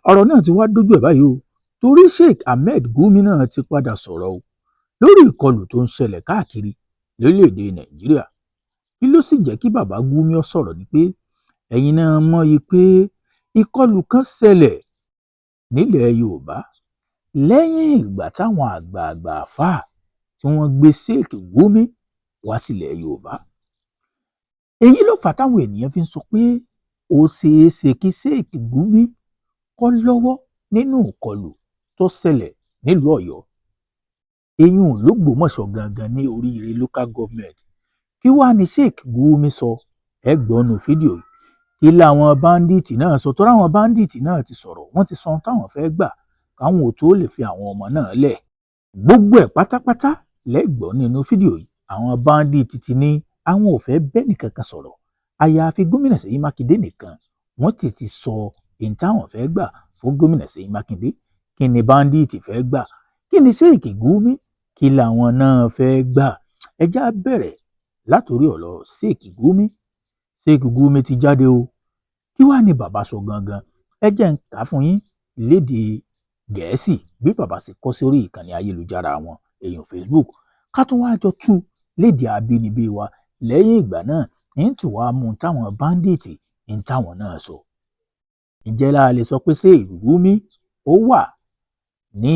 Ọ̀rọ̀ náà ti wá dójú ẹ̀ báyìí o, torí Sheikh Ahmed Gumi náà ti padà sọ̀rọ̀ o lórí ìkọlù tó ń ṣẹlẹ̀ káàkiri lórílẹ̀‐èdè Nàìjíríà. Kí ló sì jẹ́ kí bàbá Gumi ó sọ̀rọ̀ ni pé ẹ̀yin náà mọ̀ yìí pé ìkọlù kan ṣẹlẹ̀ nílẹ̀ Yorùbá lẹ́yìn ìgbà táwọn àgbààgbà àáfàá tí wọ́n gbé Sheikh Gumi wá sílẹ̀ Yorùbá. Èyí ló fà á táwọn ènìyàn fi ń sọ pé ó ṣeé ṣe kí Sheikh Gumi kó lọ́wọ́ nínú ìkọlù tó ṣẹlẹ̀ nílùú Ọ̀yọ́, eyín lọgbọmọso gangan ní Oríire Local Government. Kí wàá ní Sheikh Gumi sọ? Ẹ gbọ́ nínú fídíò yìí. Kí làwọn bandit náà sọ? Tó ráwọn bandit náà ti sọ̀rọ̀, wọ́n ti sọ ohun táwọn fẹ́ gbà káwọn ò tó lè fi àwọn ọmọ náà lẹ̀. Gbogbo ẹ̀ pátápátá lẹ́gbọ́ nínú fídíò yìí. Àwọn bandit ti ní àwọn ò fẹ́ bẹ́nì kankan sọ̀rọ̀ àyàfi gómìnà Ṣèyí Mákindé nìkan. Wọ́n ti ti sọ èyí táwọn fẹ́ gbà fún gómìnà Ṣèyí Mákindé. Kí ni bandit fẹ́ gbà? Kí ni Sheikh Gumi, kí làwọn náà fẹ́ gbà? Ẹ já bẹ̀rẹ̀ látòrí ọ̀rọ̀ Sheikh Gumi. Sheikh Gumi ti jáde o. Kí wàá ní bàbá sọ gangan? Ẹ jẹ́ ń kà á fún yín lédè Gẹ̀ẹ́sì bí bàbá ṣe kọ sórí ìkànnì ayélujára wọn, èèyàn Facebook, ká tún wáá jọ tú lédè abínibí wa. Lẹ́yìn ìgbà náà ń tù wá mú táwọn bandit ń táwọn náà sọ. Ǹjẹ́ láà lè sọ pé Sheikh Gumi ó wà ní?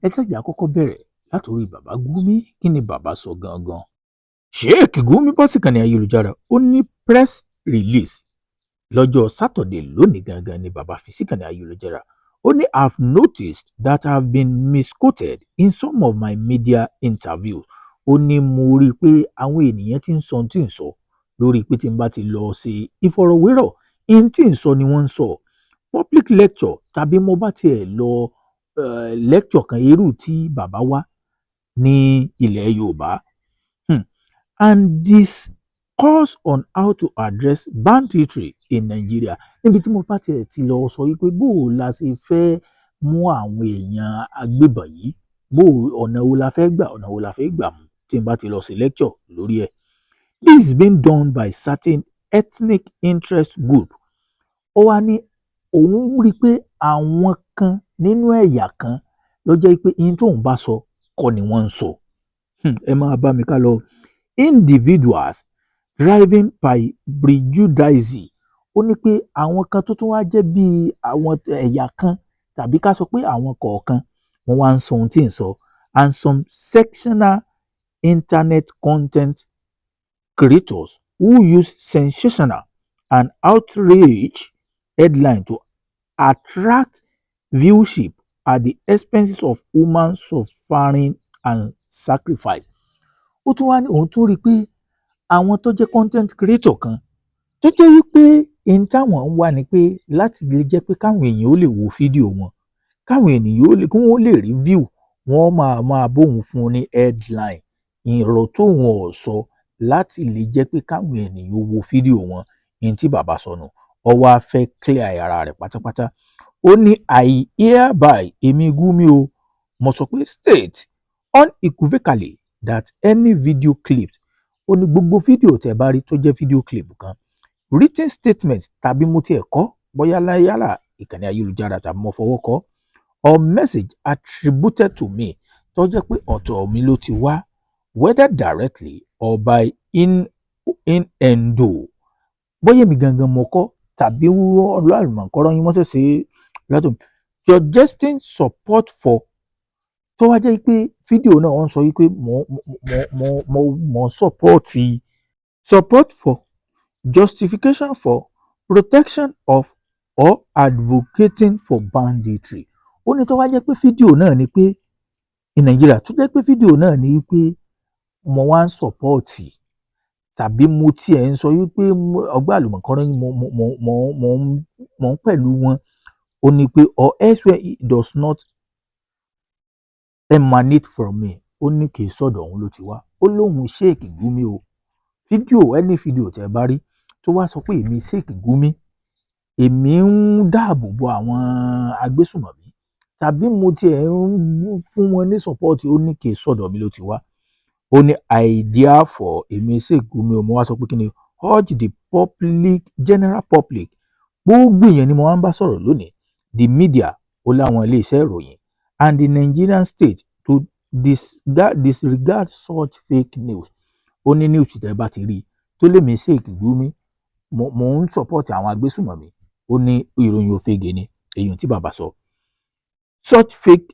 Ẹ tẹ̀jà kọ́kọ́ bẹ̀rẹ̀ látòrí bàbá Gumi. Kí ni bàbá sọ gangan? Sheikh Gumi bọ́ sí ìkànnì ayélujára, ó ní press release lọ́jọ́ Saturday, lónìí gangan ni bàbá fi síkànnì ayélujára. Ó ní, "I've noticed that I've been misquoted in some of my media interviews." Ó ní mo rí i pé àwọn ènìyàn ti ń sọ ohun tí ń sọ lórí pé tí n bá ti lọ ṣe ìfọ̀rọ̀wérọ̀, ihun tí ń sọ ni wọ́n ń sọ, public lecture tàbí mo bá tiẹ̀ lọ lecture kan, irú tí bàbá wá ní ilẹ̀ Yorùbá, and discourse on how to address banditry in Nigeria, níbi tí mo bá tiẹ̀ ti lọ sọ wípé bó o la ṣe fẹ́ mú àwọn èèyàn agbébọn yìí, bó ọ̀nà wo la fẹ́ gbà, ọ̀nà wo la fẹ́ gbà mú, tí n bá ti lọ sí lecture lórí ẹ̀. "This is being done by certain ethnic interest group." Ó wá ní òun rí i pé àwọn kan nínú ẹ̀yà kan ló jẹ́ pé ihun tóun bá sọ kọ́ ni wọ́n ń sọ. Ẹ máa bá mi ká lọ. "Individuals driven by prejudice." Ó ní pé àwọn kan tó tún wá jẹ́ bíi àwọn ẹ̀yà kan, tàbí ká sọ pé àwọn kọ̀ọ̀kan, wọ́n wá ń sọ ohun tí ń sọ, "and some sectional internet content creators who use sensational and outrage headline to attract viewership at the expenses of human suffering and sacrifice." Ó tún wá ní òun tún rí i pé àwọn tó jẹ́ content creator kan tó jẹ́ wípé ihun táwọn ń wá ni pé láti lè jẹ́ pé káwọn èèyàn ó lè wo fídíò wọn, káwọn ènìyàn ó lè, kí wọ́n lè rí view, wọ́n máa máa bóun fún un ní headline ìrọ̀ tóun ò sọ láti lè jẹ́ pé káwọn ènìyàn ó wo fídíò wọn. Ihun tí bàbá sọ nù. Ó wá fẹ́ clear ara rẹ̀ pátápátá. Ó ní, "I hereby, èmi Gumi o, mo sọ pé, state unequivocally that any video clip," ó ní gbogbo fídíò tẹ́ bá rí tó jẹ́ fídíò clip kan, "written statement, tàbí mo tiẹ̀ kọ bóyá yálà ìkànnì ayélujára tàbí mo fọwọ́ kọ, or message attributed to me, tó jẹ́ pé ọ̀dọ̀ mi ló ti wá, whether directly or by innuendo," bóyá èmi gangan mo kọ tàbí ọlọ́àlùmọ̀kọ́rọ́ yín wọ́n ṣẹ̀ṣẹ̀ látò, "suggesting support for," tó wá jẹ́ pé fídíò náà wọ́n sọ wípé mo support, "support for, justification for, protection of or advocating for banditry." Ó ní tó wá jẹ́ pé fídíò náà ni pé ní Nàìjíríà, tó jẹ́ pé fídíò náà ni wípé mo wá ń support tàbí mo tiẹ̀ ń sọ wípé ọgbà àlùmọ̀kọ́rọ́ yín mo ń pẹ̀lú wọn, ó ní pé "or elsewhere, it does not emanate from me." Ó ní kì í sọ̀dọ̀ òun ló ti wá. Ó lóun Sheikh Gumi o, fídíò, ẹni fídíò tẹ́ bá rí tó wá sọ pé èmi Sheikh Gumi, èmi ń dáàbò bo àwọn agbésùmọ̀mí tàbí mo tiẹ̀ ń fún wọn ní support, ó ní kì í sọ̀dọ̀ mi ló ti wá. Ó ní, "I therefore," èmi Sheikh Gumi o, mo wá sọ pé kí ni, "urge the public, general public," gbogbo èèyàn ni mo wá ń bá sọ̀rọ̀ lónìí. The media, ó láwọn iléeṣẹ́ ìròyìn, and the Nigerian state to disregard such fake news. Ó ní news tẹ́ bá ti rí tó lè mí Sheikh Gumi mò ń support àwọn agbésùmọ̀mí, ó ní ìròyìn òfegè ni èyí tí bàbá sọ. Such fake,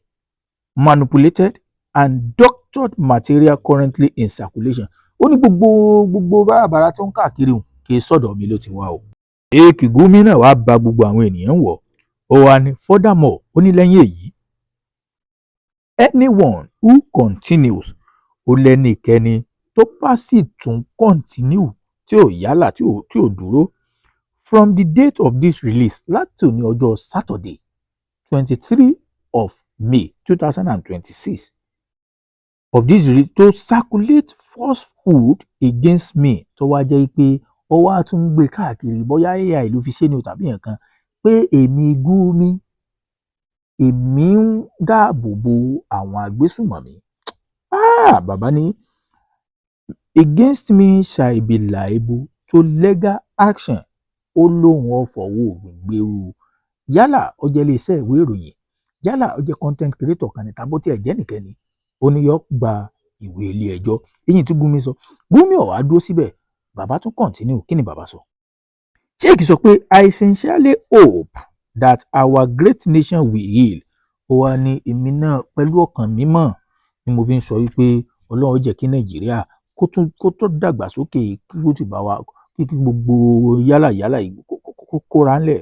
manipulated and doctored material currently in circulation. Ó ní gbogbo bárabàrà tó ń káàkiri hùn, kì í sọ̀dọ̀ mi ló ti wá o. Sheikh Gumi náà wàá ba gbogbo àwọn ènìyàn wọ̀. Ó wá ní furthermore, ó ní lẹ́yìn èyí, anyone who continues, ó lẹ́nìkẹ́ni tó bá sì tún continue, tí ò yálà, tí ò dúró, from the date of this release, láti òní ọjọ́ Saturday 23 of May 2026, of this release, to circulate falsehood against me, tó wá jẹ́ pé ó wá tún ń gbé káàkiri, bóyá AI ló fi ṣe ni o tàbí nǹkan, pé èmi Gumi, èmi ń dáàbò bo àwọn agbésùmọ̀mí. Ah, bàbá ní against me shall be liable to legal action. Ó lóun ò fọwọ́ òfin gbèrú, yálà ó jẹ́ iléeṣẹ́ ìwé ìròyìn, yálà ó jẹ́ content creator kan ní, tàbó tí ẹ̀ jẹ́ nìkẹ́ni, ó ní yọ gba ìwé ilé ẹjọ́. Èyí tí Gumi sọ, Gumi ò wá dúró síbẹ̀, bàbá tún continue. Kí ni bàbá sọ? Sheikh sọ pé, "I sincerely hope that our great nation will heal." Ó wá ní èmi náà pẹ̀lú ọkàn mímọ́ ni mo fi ń sọ wípé Ọlọ́run jẹ́ kí Nàìjíríà kó tó dàgbàsókè, kí ó sì bá wa kí gbogbo yálà yálà yìí kó kóra ńlẹ̀,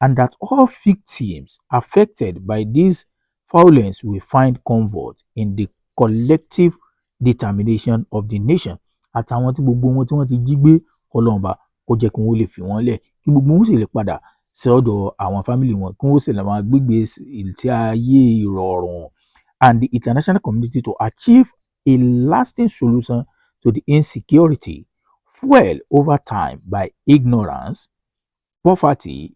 and that all victims affected by this violence will find comfort in the collective determination of the nation. Àtàwọn tí gbogbo wọn tí wọ́n ti jí gbé, kọlọ́ọ̀bà kó jẹ́ kí wọ́n lè fi wọ́n lẹ̀, kí gbogbo wọn sì lè padà sọ́dọ̀ àwọn family wọn, kí wọ́n sì lè máa gbégbé ìgbé ayé ìrọ̀rùn, and the international community to achieve a lasting solution to the insecurity fueled over time by ignorance, poverty,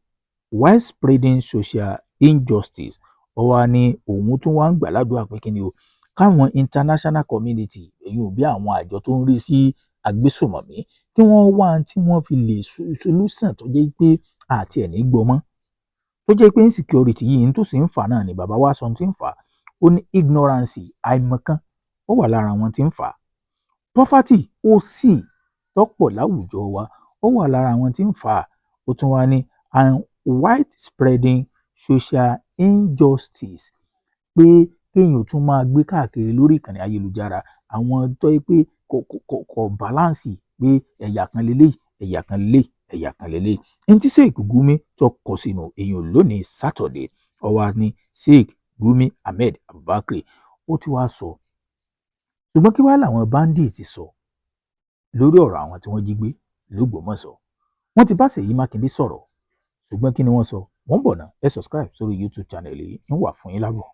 widespreading social injustice. Ó wá ní òun tún wá ń gbà ládùúrà pé kí ni o, káwọn international community, èyí ò bí àwọn àjọ tó ń rí sí agbésùmọ̀mí, kí wọ́n wá tí wọ́n fi lè solution tó jẹ́ pé àti ẹ̀ ní gbọ́ mọ́, tó jẹ́ pé insecurity yìí ní tó sì ń fà náà ni. Bàbá wa sọ tí ń fà á. Ó ní ignorance, àìmọ̀kan, ó wà lára àwọn tí ń fà á. Poverty, òṣì tọ́pọ̀ láwùjọ wa, ó wà lára àwọn tí ń fà á. Ó tún wá ní and widespreading social injustice, pé kéèyàn tún máa gbé káàkiri lórí ìkànnì ayélujára àwọn tó yẹ pé kò balance, pé ẹ̀yà kan leléyìí, ẹ̀yà kan leléyìí, ẹ̀yà kan leléyìí. Ní tí Sheikh Gumi tó kọ sínú èèyàn lónìí Saturday, ó wá ní Sheikh Gumi Ahmed Abubakar ó ti wá sọ. Ṣùgbọ́n kí wàá làwọn bandits sọ lórí ọ̀rọ̀ àwọn tí wọ́n jí gbé lÓgbómọ̀ṣọ́? Wọ́n ti bá Ṣèyí Mákindé sọ̀rọ̀, ṣùgbọ́n kí ni wọ́n sọ? Wọ́n ń bọ̀ náà. Ẹ subscribe sórí YouTube channel yìí, ń wà fún yín lábọ̀.